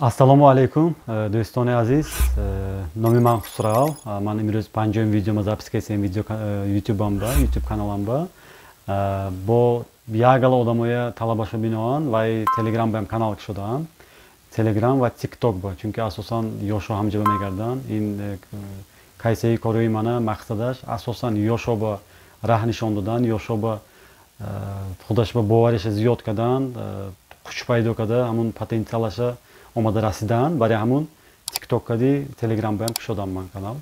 Ассалому алайкум, дӯстони азиз. Номи ман Хусрав. Ман имрӯз панҷуми видеома запись кардем, видео ютубамда, ютуб каналамба. Бо як гала одамоя талабашо биноан ва телеграм баям канал кушодаам. Телеграм ва тикток ба, чунки асосан ёшо ҳамҷоба мегарданд. Ин кайсаи корои мана мақсадаш асосан ёшо ба раҳ нишон додан, ёшо ба худаш ба бовариша зиёд кардан, куч пайдо карда, ҳамун потенсиалаша омада расидан. Барои ҳамун тикток кади, телеграм баям кушодам ман канал.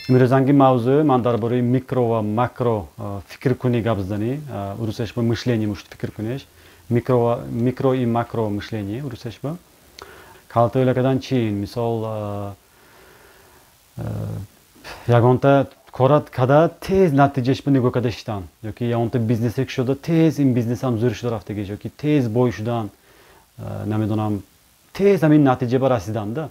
Имрӯзанги мавзӯъ ман дар бораи микро ва макро фикркунӣ гап заданӣ. Урусаш ба мышление мушт фикркуниш, микро и макро мышление урусаш ба. Калта o'yla кардан чи? Мисол, ягонта кора када тез натиҷааш ба нигоҳ карда шидан, ёки ягонта бизнесе кушода, тез ин бизнесам зур шуда рафтагиш, ёки тез бой шудан, намедонам, тез ҳамин натиҷа ба расидан да.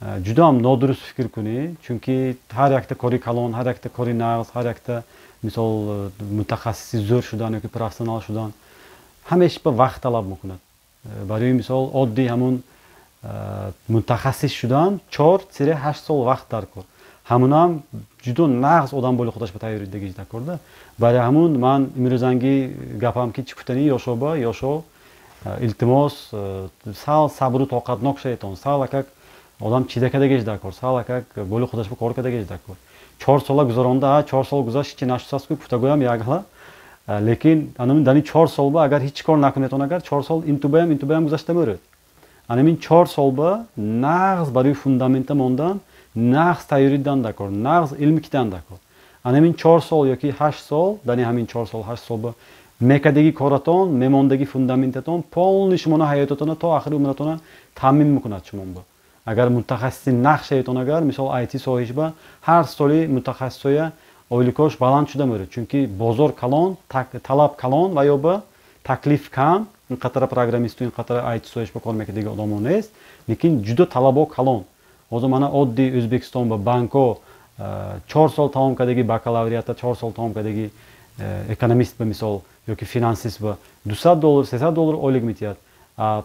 Ҷудоам нодуруст фикр кунӣ, чунки ҳар якта кори калон, ҳар якта кори нағз, ҳар якта, мисол, мутахассиси зӯр шудан ёки профессионал шудан ҳамеш ба вақт талаб мекунад. Барои мисол, оддӣ ҳамун мутахассис шудан 4-8 сол вақт дар кор. Ҳамунам ҷудо нағз одам боли худаш ба тайёридагиш дар кор да. Барои ҳамун ман имрӯзанги гапам ки чӣ гуфтанӣ: ёшоба, ёшо, илтимос, сал сабру тоқатнок шаведтон. Сал акак одам чида кардагиш дар кор, сал акак боли худаш ба кор кардагиш дар кор. 4 сола гузаронда, 4 сол гузашт, ҳичи нашудааст ку гуфтагӯям ягла, лекин анамин дар ин 4 солба агар ҳеҷ кор накунедтон, агар 4 сол интубаям, интубаям гузашта мерӯд. Анамин 4 солба нағз барои фундамента мондан, нағз тайёрӣ дидан дар кор, нағз илм кидан дар кор. Анамин 4 сол ёки 8 сол, дар ҳамин 4 сол, 8 солба мекардагӣ коратон, мемондагӣ фундаментатон полный шумоно ҳаётатона то охири умратона таъмин мекунад. Шумонба агар мутахассиси нағз шаведтон, агар, мисол, IT соҳишба ҳар соли мутахассисоя ойликош баланд шуда мерад, чунки бозор калон, талаб калон ва ё ба таклиф кам. Ин қатара программисту, ин қатара IT соҳишба кор мекардиги одамо нест, лекин ҷудо талабо калон. Ҳозир мана оддӣ Ӯзбекистон ба банко 4 сол тамом кардаги бакалавриата, 4 сол тамом кардаги экономист ба мисол ёки финансист ба 200 доллар, 300 доллар ойлик метиҳад.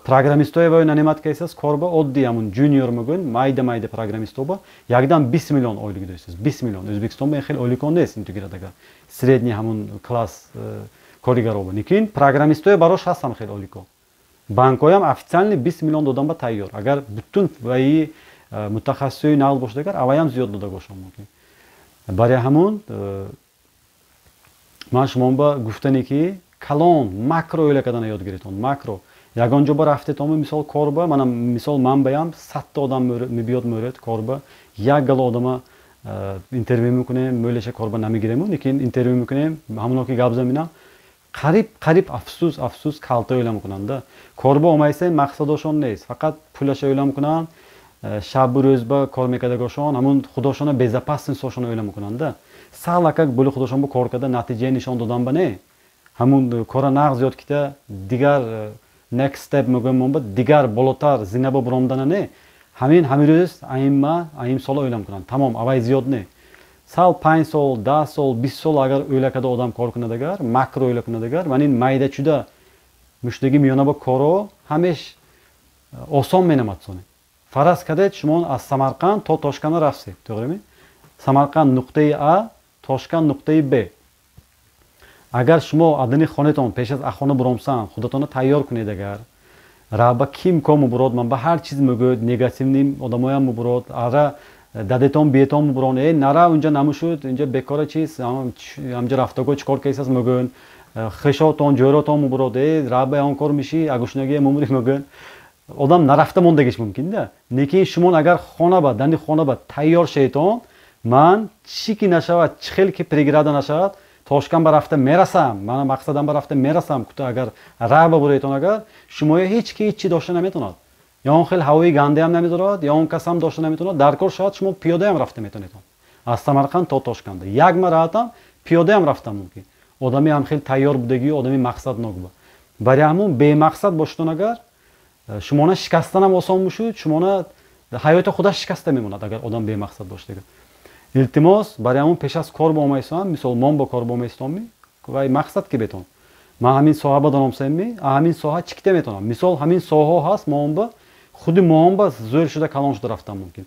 Программистое ваё нанимать кайсас корба, оддӣ ҳамун junior мегӯянд, майда майда программистоба якдам 20 миллион ойлик дошт, 20 миллион. Ӯзбекистон ба ин хел ойликон нест, инту гирад агар средний ҳамун класс коригароба, лекин программистое барош ҳастам хел ойлико. Банкоям официально 20 миллион додан ба тайёр. Агар бутун ваи мутахассисои нағз бошад, агар аваям зиёд дода бошам мумкин. Барои ҳамун ман шумоба гуфтане ки калон макро o'yla кардана ёд гиритон. Макро ягон ҷо ба рафтетон, мисол, корба, мана, мисол, ман баям 100-та одам мебиёд, мӯред корба, як гала одама интервю мекунем, мӯлеша корба намегирему, лекин интервю мекунем. Ҳамоно ки гап заминам, қариб қариб, афсӯс, афсӯс, калта o'yla мекунанд. Корба омайса, мақсадошон нест, фақат пулаша o'yla мекунанд. Шабу рӯзба кор мекардагошон ҳамун худошона безопасностьошона o'yla мекунанда. Сал акак боли худошон ба кор карда, натиҷаи нишон додан ба не, ҳамун кора нағз ёд кита, дигар next step мегӯям, ба дигар болотар зинаба буромдана не, ҳамин ҳамин рӯз аимма аим сола o'yla мекунанд, тамом, авай зиёд не. Сал 5 сол, 10 сол, 20 сол агар o'yla карда одам кор кунад, агар макро o'yla кунад, агар ман ин майда чуда муштаги миёнаба коро ҳамеш осон менамад. Соне фараз кардед, шумо аз Самарқанд то Тошканда рафтед, тоғрими? Самарқанд нуқтаи а, Тошканд нуқтаи б. Агар шумо адани хонатон пеш аз ахона буромсан худатонро тайёр кунед, агар раба ким ко мубурод, ман ба ҳар чиз мегӯяд, негативный одамоям мубурод, ара дадетон биетон мубурон, э, нара унҷа намушуд, инҷа бекора чиз, ҳамҷа рафтаго чӣ кор кайсас мегӯянд, хешотон, ҷӯротон мубурод, э, раба он кор мишӣ, агушнагия мумри мегӯянд, одам нарафта мондагиш мумкин да. Лекин шумо агар хонаба, дани хонаба тайёр шаведон, ман чӣ ки нашавад, чӣ хел ки преграда нашавад, Тошкан ба рафта мерасам, мана мақсадам ба рафта мерасам кута, агар раба буретон, агар шумоя ҳеҷ ки ҳеҷ чӣ дошта наметавонад, ё он хел ҳавои гандаам намедорад, ё он касам дошта наметавонад. Дар кор шавад, шумо пиёдаам рафта метавонедон аз Самарқанд то Тошканда, як мараатам пиёдаам рафтан мумкин. Одами ҳам хел тайёр будагию одами мақсаднок ба. Барои ҳамун бемақсад бошедон, агар шумона шикастанам осон мешуд, шумона ҳаёти худаш шикаста мемонад, агар одам бемақсад бошад. Илтимос, барои ҳамун пеш аз кор боомайсоам, мисол, мон бо кор боомайстонми, вай мақсад ки бетон, ман ҳамин соҳа ба доромсемми, ҳамин соҳа чӣ кита метавонам? Мисол, ҳамин соҳаҳо ҳаст, мо он ба Худи моҳон ба зӯр шуда, калон шуда рафтан мумкин.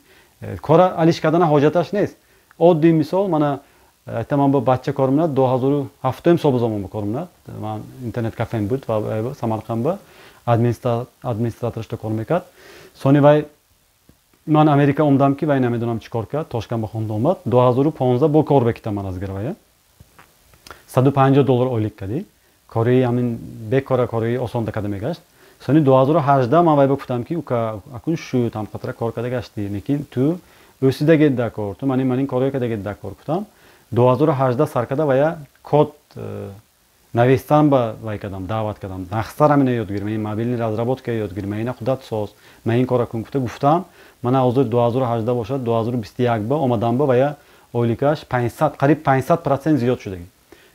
Кора алиш кардана ҳоҷаташ нест. Оддий мисол, мана айта, ман бо бача кор менад, 2007 сол замон ба кор менад. Ман интернет кафем буд ва Самарқанд ба администратор шуда кор мекард. Сони вай ман Америка омдам, ки вай намедонам чӣ кор кард, Тошканд ба хонда омад. 2015 бо кор бекитам ман аз гирвая. 150 доллар ойлик кардӣ. Кори ҳамин бекора, кори осонда карда мегашт. Сони 2018 ман вай ба гуфтам, ки ука, акун шуд, ҳамқатара кор карда гаштӣ, лекин ту ӯсида да кор, ту манин корое карда да кор, гуфтам. 2018 сар карда вая код навистан ба вай кардам, даъват кардам. Нахстар ҳамина ёд гир, ман мобильный разработка ёд гир, ман ина худат соз, ман ин кора кун, гуфта гуфтам. Мана ҳозир 2018 бошад, 2021 ба омадам, ба вая ойликаш 500, қариб 500% зиёд шудагӣ.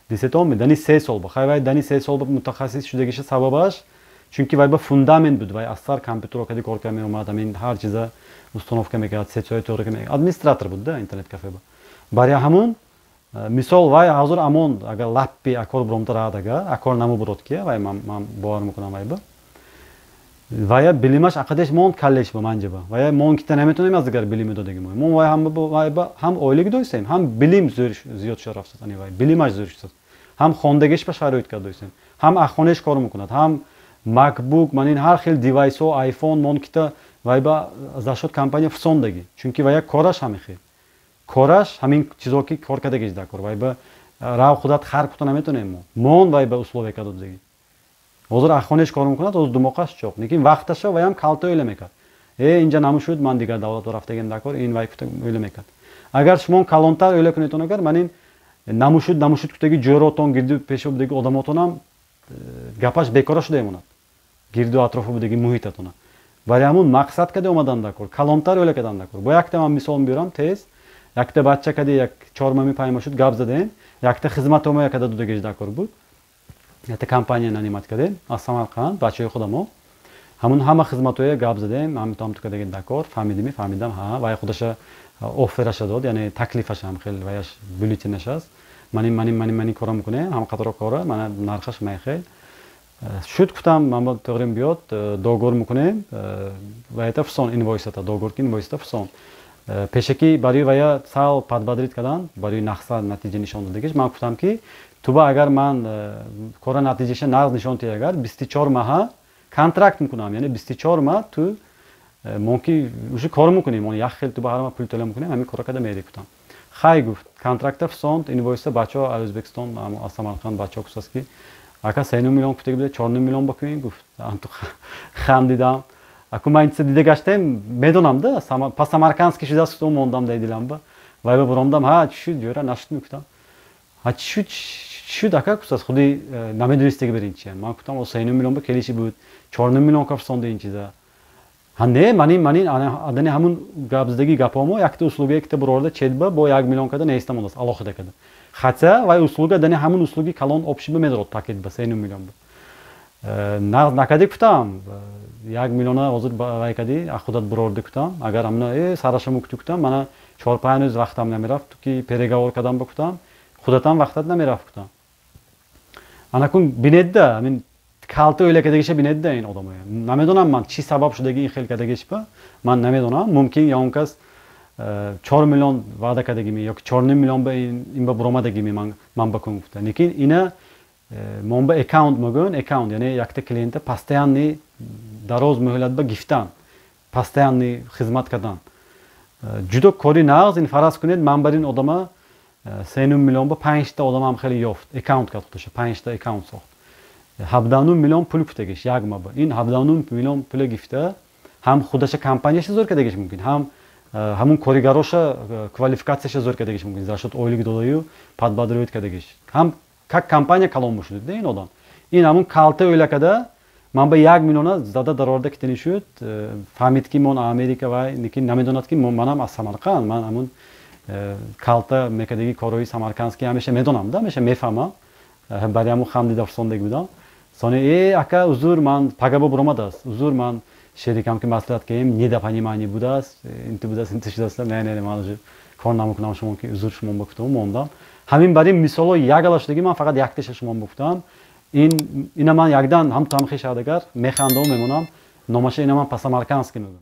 Дисетон дани 3 сол ба хай вай дани 3 сол ба мутахассис шудагиша. Сабабаш, чунки вай ба фундамент буд, вай аз сар компютерро кади кор карда меомад, ҳамин ҳар чиза установка мекард, сеть ҳои торе мекард, администратор буд да интернет кафе ба. Барои ҳамун мисол вай ҳозир амон агар лаппи акор буромта раҳад, агар акор намубурод, ки вай ман бовар мекунам, вай ба вая билимаш ақадеш монд, каллеш ба манҷаба вая мон кита наметонем аз дигар билими додаги мо. Мон вай ҳам вай ба ҳам ойлик дойсем, ҳам билим зиёд шуда рафтад, вай билимаш зӯр шудад, ҳам хондагиш ба шароит кард дойсем, ҳам ахонеш кор мекунад, ҳам MacBook, ман ин ҳар хел девайс ҳо, iPhone мон кита вай ба за счёт компания фусондагӣ, чунки вая кораш ҳамин хел, кораш ҳамин чизо, ки кор кардагиш дар кор. Вай ба рав худат хар кута наметонем мо. Мон вай ба условия карда додагӣ. Ҳозир ахонеш кор мекунад, ҳозир думоқаш чоқ, лекин вақташа ваям калта ӯйла мекард: «Э, инҷа намушуд, ман дигар давлатро рафтагем дар кор», ин вай кута ӯйла мекард. Агар шумо калонтар ӯйла кунедон, агар ман ин намушуд, намушуд кутаги ҷӯротон, гирду пешо будаги одамотонам гапаш бекора шуда мемонад, гирду атрофо будаги муҳитатона. Барои ҳамун мақсад каде омадан дар кор, калонтар ӯйла кардан дар кор. Бо якта ман мисол мебиёрам тез. Якта бача каде як чормами пайма шуд, гап задем. Якта хизматомо якада дудагиш дар кор буд, якта компания нанимать кардем аз Самарқанд, бачаҳои худамо. Ҳамун ҳама хизматҳое гап задем, ҳамтам ту кадаги дар кор, фаҳмидими? Фаҳмидам. Ҳа, вай худаша оффер аша дод, яъне таклифаша, ҳам хел ваяш бюллетень аш аст: манин, манин, манин, манин кора мекунем, ҳам қаторо кора, мана нархаш майхел шуд. Гуфтам, ман тоғрим биёд, договор мекунем, ваята фусон, инвойс ата договор ки, инвойс ата фусон. Пешакӣ барои вая сал подбодрить кардан, барои нақса натиҷа нишон додагиш. Ман гуфтам, ки туба агар ман кора натиҷаша нағз нишон диҳӣ, агар 24 маҳа контракт мекунам, яъне 24 маҳ ту мо ки уже кор мекунем, як хел ту ба ҳар ма пул тола мекунем, ҳамин кора карда мерӣ, гуфтам. Хай, гуфт, контракта фусонд, инвойс а. Бачаҳо аз Ӯзбекистон, аз Самарқанд бачаҳо гуфтааст, ки ака, 3,5 миллион гуфтаги буда, 4,5 миллион бакунем, гуфт. Хандидам. Аку ман инчиса дида гаштем, медонам да, по-самаркандски шудааст, гуфтам, мондам дар дилам ба. Вай ба буромдам: «Ҳа, чӣ шуд, ҷӯра, нашуд?» Мегуфтам: «Ҳа, чӣ шуд, чӣ шуд, ака?» Гуфтааст: «Худи намедонистеги бер ин чия». Ман гуфтам: «О, 3,5 миллион ба келиши буд, 4,5 миллион ка фусонда ин чиза». Ҳа, не, манин адани ҳамун гапзадагӣ гапомо якта услуга якта бурорда чедба бо 1 миллион када неста мондааст, алоҳида када. Хотя вай услуга дани ҳамун услуги калон общий ба медорад, пакет ба 3,5 миллион ба. Нағз накардӣ, гуфтам, 1 миллиона ҳозир вай кардӣ, худат бурордӣ, гуфтам. Агар ҳамна сарашамо кутӣ, гуфтам, мана 4-5 рӯз вақтам намерафт, ту ки переговор кардам ба, гуфтам, худатам вақтат намерафт, гуфтам. Анакун бинедда, ҳамин калта ӯйла кардагиша бинедда ин одамоя. Намедонам, ман чӣ сабаб шудаги ин хел кардагишба, ман намедонам. Мумкин ягон кас 4 миллион ваъда кардагими ёки 4,5 миллион ба ин ба буромадагими, ман ба кун гуфта. Лекин ина мон ба аккаунт мегӯянд, аккаунт яъне якта клиента постоянный дароз муҳлат ба гифтан, постоянный хизмат кардан ҷудо кори нағз. Ин фараз кунед, ман бар ин одама 3,5 миллион ба панҷта одамам хеле ёфт, аккаунт кард худаша, панҷта аккаунт сохт, 17,5 миллион пул кутагиш як маба. Ин 17,5 миллион пула гифта, ҳам худаша компанияша зӯр кардагиш мумкин, ҳам ҳамун коригароша квалификатсияша зӯр кардагиш мумкин, за счёт ойлик додаю подбадривать кардагиш, ҳам как компания калон бошуд ин одам. Ин ҳамун калта ӯйла када, ман ба 1 миллиона зада дарорда китани шуд. Фаҳмид, ки мон Америка вай, лекин намедонад, ки манам аз Самарқанд. Ман ҳамун калта мекардаги корҳои самаркандский ҳамеша медонам да, ҳамеша мефаҳмам. Барои ҳамун хандида фурсондагӣ будам. Сони: «Э, ака, узур, ман пагаба буромадааст, узур, ман шерикам ки маслиҳат кардем, недопонимание будааст, инту будааст, инту шудааст. Не, не, ман уже кор намекунам шумо ки, узур шумо», ба гуфтам, мондам. Ҳамин бар ин мисолҳо ягала шудагӣ, ман фақат якташа шумо гуфтам. Ин ина ман якдан ҳам ту ҳам хешадагар механдам, мемонам. Номаша ина ман по-самаркандски мегӯям.